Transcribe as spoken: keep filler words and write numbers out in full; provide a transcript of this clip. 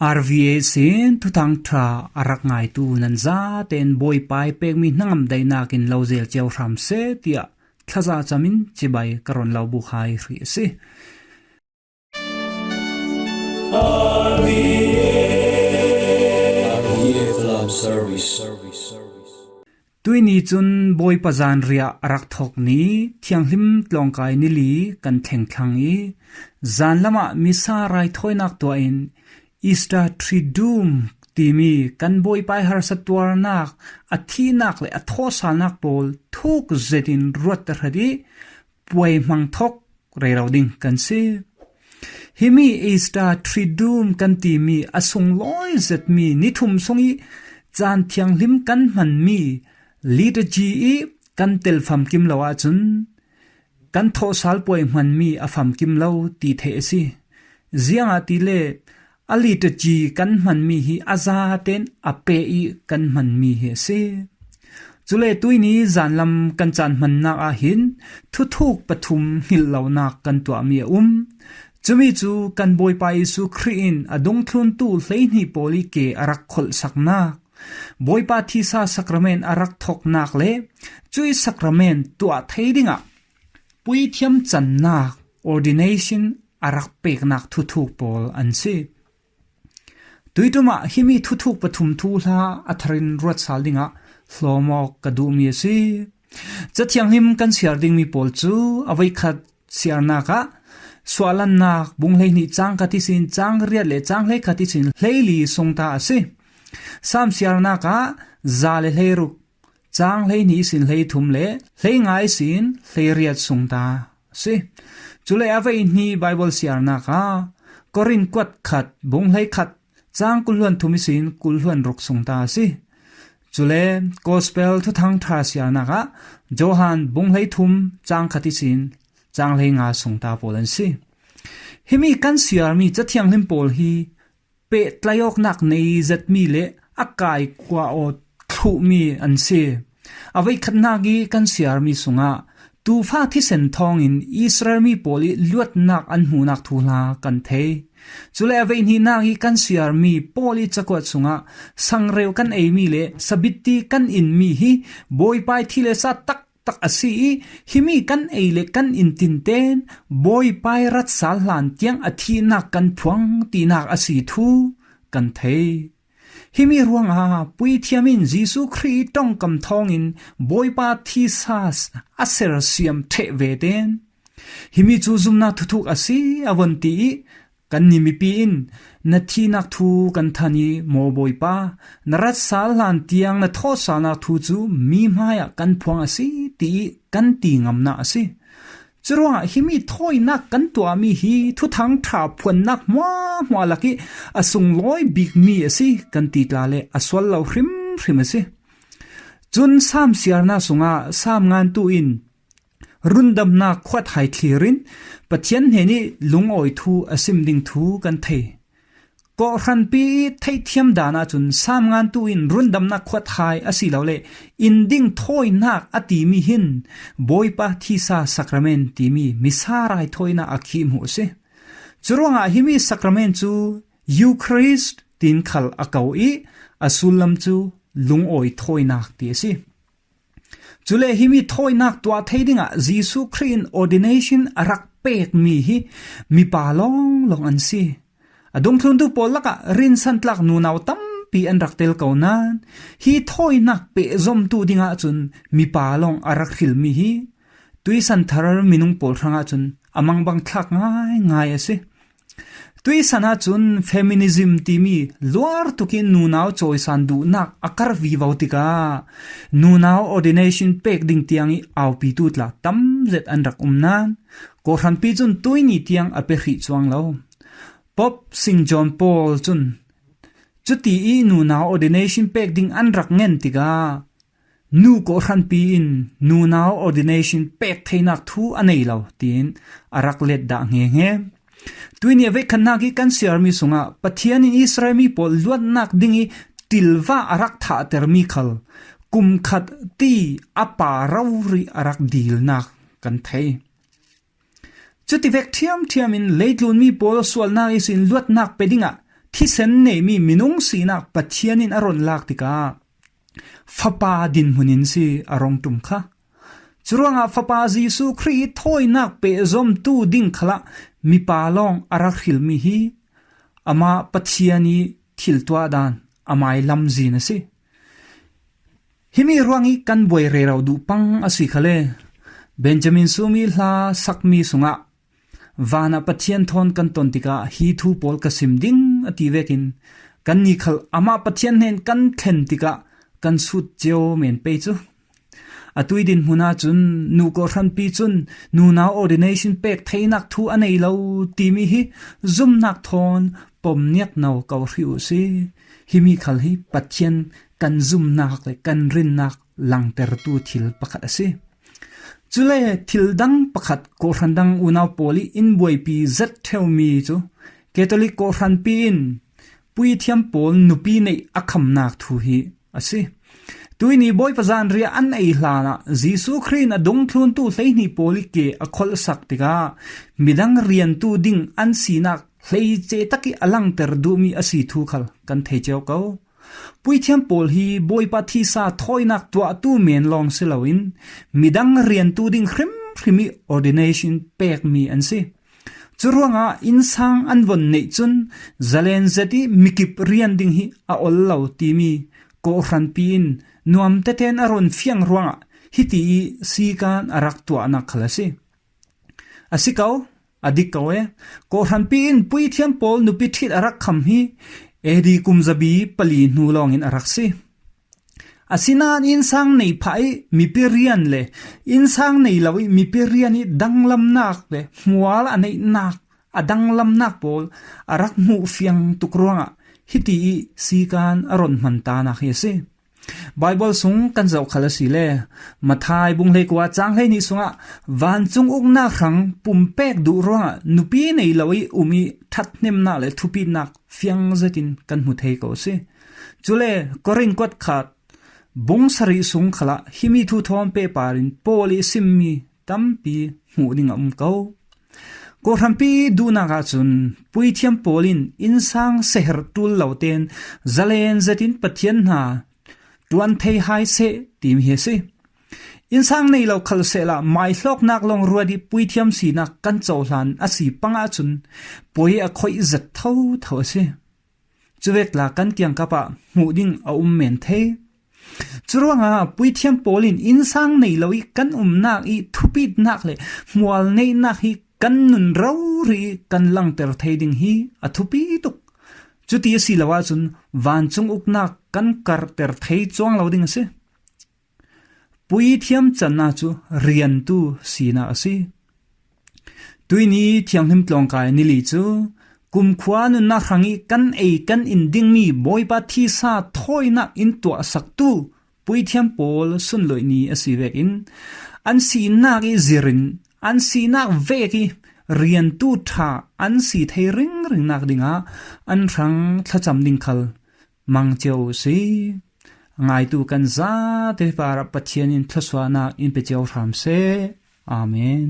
R V A sin thuthang ṭha a rak ngaitu nan zaten Bawipa i pekmi hnangam daihnakin lo zel cio hram seh, tiah thlaza camin cibai ka ron lo buk hai hrih a si. R V A, R V A Film Service. Tuini cun Bawipa zanriah a rak thawk ni, thianghlim tlawngkai ni li kan thleng thlang i, zan lamah misa raithawinak tuah in Easter Triduum timi kan Bawipa i harsa tuarnak, a thihnak le a thawhsalnak pawl thuk zetin ruat tahrat i puai hmang thawk rero ding kan si. Himi Easter Triduum kan timi a sunglawi zetmi ni thum sung i caan thianghlim kan hmanmi liturgy i kan tel famkim lo ahcun kan thawhsal puai hmanmi a famkim lo ti theih a si. Ziangahtile a liturgy kan hmanmi hi a zaten a peh i kan hmanmi hi a si. Cule tuini zanlam kan caan hmannak ah hin thuthuk pathum hngilh lonak kan tuahmi a um. Cumi cu kan Bawipa Jesuh Khrih in a dungthluntu hleihnih pawl i ke a rak kholhsaknak, Bawipa thisa sakrament a rak thoknak le cuih sakrament tuah thei dingah puithiam cannak, ordination, a rak peknak thuthuk pawl an si. Tuiṭum ah himi thuthuk pathum thuhla a tharin ruat sal dingah hlawm awk ka duhmi a si. Cathianghlim kan siar dingmi pawl cu a voikhat siarnak ah suahlannak bung hleihnih cang khat ihsin cang riat le cang hleikhat ihsin hleili sungta a si. Sam siarnak ah za le hleiruk cang hleihnih ihsin hleithum le hleinga ihsin hleiriat sungta a si. Cule a voihnih Baibal siarnak ah Korin kuat khat bung hleikhat cang kul hluan thum ihsin kul hluan ruk sungta a si. Cule Gospel thuthang ṭha siarnak ah Johan bung hleithum cang khat ihsin cang hleinga sungta pawl an si. Himi kan siarmi cathianghlim pawl hi pehtlai awknak nei zetmi le a kaikua aw thluhmi an si. A voikhatnak i kan siarmi sungah tuufa thisen thawngin Israel mi pawl i luatnak an hmuhnak thuhla kan thei. Cule a voihnihnak i kan siarmi Paul i cakuat sungah sangreu kan eimi le sabitti kan inmi hi Bawipa i thi le sa taktak a si i, himi kan ei le kan in tinten Bawipa i ratsal hlan tiang a thihnak kan phuang tinak a si thu kan thei. Himi ruangah puithiam in Jesuh Khrih i ṭongkam thawngin Bawipa thisa a sersiam ṭheh veten, himi cu zumnak thuthuk a si, a von ti i, kanni mipi in na thihnak thu kan than i, maw Bawipa, na ratsal hlan tiang na thawhsalnak thu cu mi hmaiah kan phuang a si, ti i kan ti ngamnak a si. Curuangah himi thawinak kan tuahmi hi thuthang ṭha phuannak hmuahhmuah lak i a sunglawi bikmi a si kan ti tla le a sual lo hrimhrim a si. Cun Sam siarnak sungah Sam ngantu in rundamnak khuat hai thlir in Pathian hnen i lungawi thu a sim ding thu kan thei. Kawhhranpi i theihthiam dan ahcun Sam ngantu in rundamnak khuat hai asilole in ding thawinak a timi hin Bawipa thisa sakrament timi misa raithawinak a khih hmuh a si. Curuangah himi sakrament cu Eucharist tiin khal a ko i a sullam cu lungawi thawinak ti a si. Cule himi thawinak tuah thei dingah Jesuh Khrih in ordination a rak pekmi hi mipa lawnglawng an si. A dungthluntu pawl lakah rinsantlak nunau tampi an rak tel ko nain, hi thawinak pehzomtu dingah cun mipa lawng a rak hrilmi hi tuisan thar minung pawl hrangah cun a mangbang thlak ngaingai a si. Tuisan ahcun feminism timi luar tukin nunau cawisan duhnak a kar vivo tikah nunau ordination pek ding tiang i aupitu tla tam zet an rak um nain, kawhhranpi cun tuini tiang a pe hrih cuang lo. Pope Saint John Paul cun cuti i nunau ordination pek ding an rak ngen tikah, nu kawhhranpi in nunau ordination pek theinak thu a nei lo, tiin a rak let dah hngehnge. Tuini a voikhatnak i kan siarmi sungah Pathian in Israel mi pawl luatnak ding i tilva a rak thahtermi khal kum khat ti a pa rori a rak dilnak kan thei. Cutivek ṭhiamṭhiam in leitlunmi pawl sualnak ihsin luatnak pe dingah thisen neimi minung sinak Pathian in a ron lak tikah Fapa dinhmun in si a rong ṭum kha. Curuangah Fapa Jesuh Khrih thawinak pehzomtu ding khalah mipa lawng a rak hrilmi hi amah Pathian i thiltuah dan amai lamzin a si. Himi ruangih kan buai rero duh pang a si khale. Benjamin Sumi hla sakmi sungah vanah Pathian thawn kan ton tikah hi thu pawl ka sim ding a ti vekin kanni khal amah Pathian hnen kan thlen tikah kan sut cio men pei cu. A tui dinhmun ahcun nu kawhhranpi cun nunau ordination pek theinak thu a nei lo timi hi zumnak thawn pomniak no ko hrih uh si. Himi khal hi Pathian kan zumnak le kan rinnak langtertu thil pakhat a si. Cule thil dang pakhat kawhhran dang unau pawl i in buaipi zet ṭheumi cu Catholic kawhhranpi in puithiam pawl nupi neih a khamnak thu hi a si. Tuini Bawipa zanriah an ei hlanah Jesuh Khrih in a dungthluntu hleihnih pawl i ke a kholhsak tikah midang riantu ding an sinak hleice tak i a langter duhmi a si thu khal kan thei cio ko. Puithiam pawl hi Bawipa thisa thawinak tuahtu men lawng si loin midang riantu ding hrimhrim i ordination pekmi an si. Curuangah innsang an von neih cun zalen zet i mikip rian ding hi a ol lo timi kawhhranpi in nuam tete'n a ron fiang ruangah hiti i sikan a rak tuahnak khal a si. A si ko, a dik ko e. Kawhhranpi in puithiam pawl nupi ṭhit a rak kham hi A D kum zabi pali hnu lawngin a rak si. Asinain innsang nei phah i mipi rian le innsang nei lo i mipi rian i danglamnak le hmual a neihnak a danglamnak pawl a rak hmuh fiang tuk ruangah hiti i sikan a ron hman tanak hi a si. Baibal sung kan zoh khal a si le Matthai bung hleikua cang hleihnih sungah vancung uknak hrang pumpek duh ruangah nupi nei lo i um i ṭhathnemnak le thupitnak fiang zetin kan hmu thei ko a si. Cule Korin kuat khat bung sarih sung khalah himi thu thawn pehpar in Paul i simmi tampi hmuh ding a um ko. Kawhhranpi duhnak ahcun puithiam pawl in innsang seher ṭul lo tein zalen zetin Pathian hna ṭuan thei hai seh timi hi a si. Innsang nei lo khal sehla maihlawknak lawng ruat i puithiam sinak kan cohlan a si pang ahcun puai a khoih zet thotho a si. Cuvek tla kan kiangkap ah hmuh ding a um men thei. Curuangah puithiam pawl in innsang nei lo i kan umnak i thupitnak le hmual neihnak hi kan nun rori i kan langter thei ding hi a thupi tuk. Cuti a si lo ahcun vancung uknak kan karhter thei cuang lo ding a si. Puithiam cannak cu riantu sinak a si. Tuini thianghlim tlawngkai nili cu kumkhua nunnak hrang i kan ei kan in dingmi Bawipa thisa thawinak in tuahsaktu puithiam pawl sunloih ni a si vekin an sinak i zirin an sinak vek i riantu ṭha an si thei ringringnak dingah an hrang thlacam ding khal mang cio u si. Ngaitu kan zate parah Pathian in thluasuahnak in pe cio hram seh. Amen.